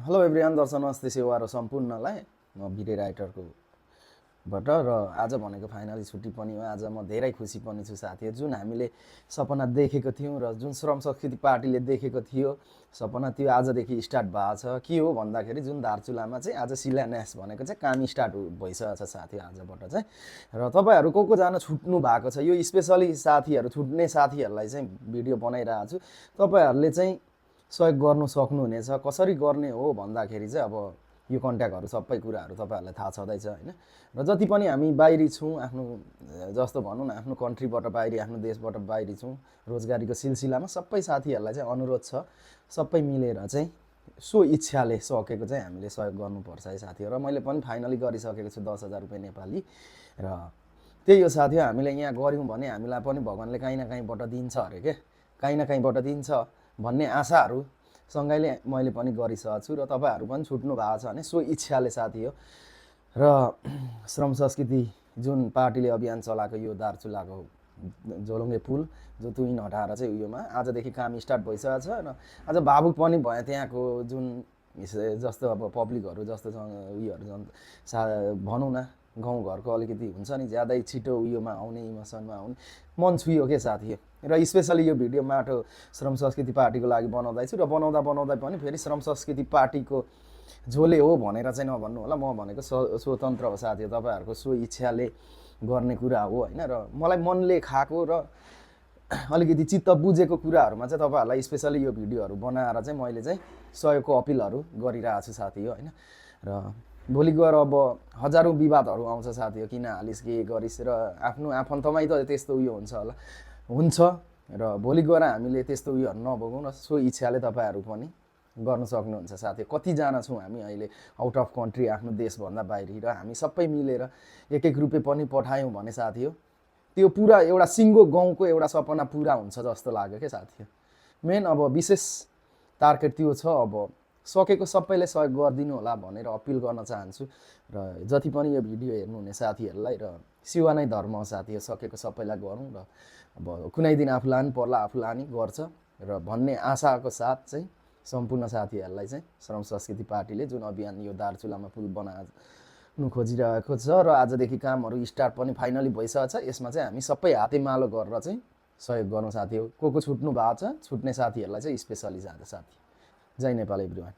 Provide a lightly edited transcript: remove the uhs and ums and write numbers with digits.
Hello everyone, दर्शन नमस्ते सेवा र सम्पूर्णलाई म भिडियो राइटरको बाट र आज भनेको फाइनली छुट्टी पनि हो। आज म धेरै खुसी पनि छु साथीहरु। जुन हामीले सपना देखेको थियौं र जुन श्रम संस्कृति पार्टीले देखेको थियो सपना, त्यो आजदेखि स्टार्ट भएको छ। के हो भन्दाखेरि जुन दार्चुलामा चाहिँ आज शिलान्यास भनेको चाहिँ काम स्टार्ट भइसकेको छ साथीहरु आजबाट चाहिँ। र तपाईहरु को जान छुट्नु भएको छ, यो स्पेशली साथीहरु छुट्ने साथीहरुलाई चाहिँ भिडियो बनाइरहेको छु। तपाईहरुले चाहिँ सहयोग गर्नु सक्नुहुनेछ। कसरी गर्ने हो भन्दाखेरि चाहिँ अब यो कन्ट्याक्टहरु सबै कुराहरु तपाईहरुलाई थाहा छँदैछ हैन। र जति पनि हामी बाहिरी छौं, आफ्नो जस्तो भनौं न, आफ्नो कन्ट्रीबाट बाहिरी, आफ्नो देशबाट बाहिरी छौं रोजगारीको सिलसिलामा, सबै साथीहरुलाई चाहिँ अनुरोध छ सबै मिलेर चाहिँ सो इच्छाले सकेको चाहिँ हामीले सहयोग गर्नुपर्छ है साथीहरु। र मैले पनि फाइनली गरिसकेको छु 10,000 रुपैयाँ नेपाली। र त्यही हो साथीहरु, हामीले यहाँ गर्यौं भने हामीलाई पनि भगवानले काहीँ न काहीँबाट दिन्छ अरे के, काहीँ न काहीँबाट दिन्छ भन्ने आशाहरु सँगैले मैले पनि गरिसकेको छु। र तपाईहरु पनि छुट्नु भएको छ भने सो इच्छाले साथी हो। र श्रम संस्कृति जुन पार्टीले अभियान चलाएको यो दार्चुलाको झोलुङ्गे पुल जो तुइन हटाएर चाहिँ उयोमा आजदेखि काम स्टार्ट भइसकेको छ। र आज भावुक पनि भए त्यहाँको जुन जस्तो अब पब्लिकहरु जस्तो उयोहरु भनौं न, गाउँघरको अलिकति हुन्छ नि ज्यादै छिटो उयोमा आउने, इमोसनमा आउने, मन छुयो के साथी। र स्पेशली यो भिडियो माटो श्रम संस्कृति पार्टीको लागि बनाउँदैछु। र बनाउँदा पनि फेरि श्रम संस्कृति पार्टीको झोले हो भनेर चाहिँ नभन्नु होला। म भनेको स्वतन्त्र हो साथी, तपाईहरुको सो इच्छाले गर्ने कुरा हो हैन। र मलाई मनले खाएको र अलिकति चित्त बुझेको कुराहरुमा चाहिँ तपाईहरुलाई स्पेशली यो भिडियोहरु बनाएर चाहिँ मैले चाहिँ सहयोगको अपिलहरु गरिरहेको छु साथी हो हैन। र भोलि गएर अब हजारौं विवादहरु आउँछ साथी हो, किन हालिस के गरिस, र आफ्नो आफन्तमै त त्यस्तो उयो हुन्छ होला, हुन्छ। र भोलि गएर हामीले त्यस्तो उयोहरु नभोगौं। र सो इच्छाले तपाईहरु पनि गर्न सक्नुहुन्छ साथी। कति जना छौं हामी अहिले आउट अफ कन्ट्री, आफ्नो देशभन्दा बाहिर, र हामी सबै मिलेर एक रुपैयाँ पनि पठायौं भने साथी हो त्यो पुरा एउटा सिङ्गो गाउँको एउटा सपना पुरा हुन्छ जस्तो लाग्यो के साथी। मेन अब विशेष टार्गेट त्यो छ। अब सकेको सबैले सहयोग गरिदिनु होला भनेर अपिल गर्न चाहन्छु। र जति पनि यो भिडियो हेर्नुहुने साथीहरुलाई, र सेवा नै धर्म हो साथी हो, सकेको सबैलाई गरौँ। र अब कुनै दिन आफू लानु पर्ला, आफू लानी गर्छ र भन्ने आशाको साथ चाहिँ सम्पूर्ण साथीहरुलाई चाहिँ श्रम संस्कृति पार्टीले जुन अभियान यो दार्चुलामा पुल बनाउनु खोजिरहेको छ र आजदेखि कामहरु स्टार्ट पनि फाइनली भइसकेको छ। यसमा चाहिँ हामी सबै हातेमालो गरेर चाहिँ सहयोग गरौँ साथी हो। को छुट्नु भएको छ, छुट्ने साथीहरुलाई चाहिँ स्पेशली साथी। जय नेपाल एभ्रिवान।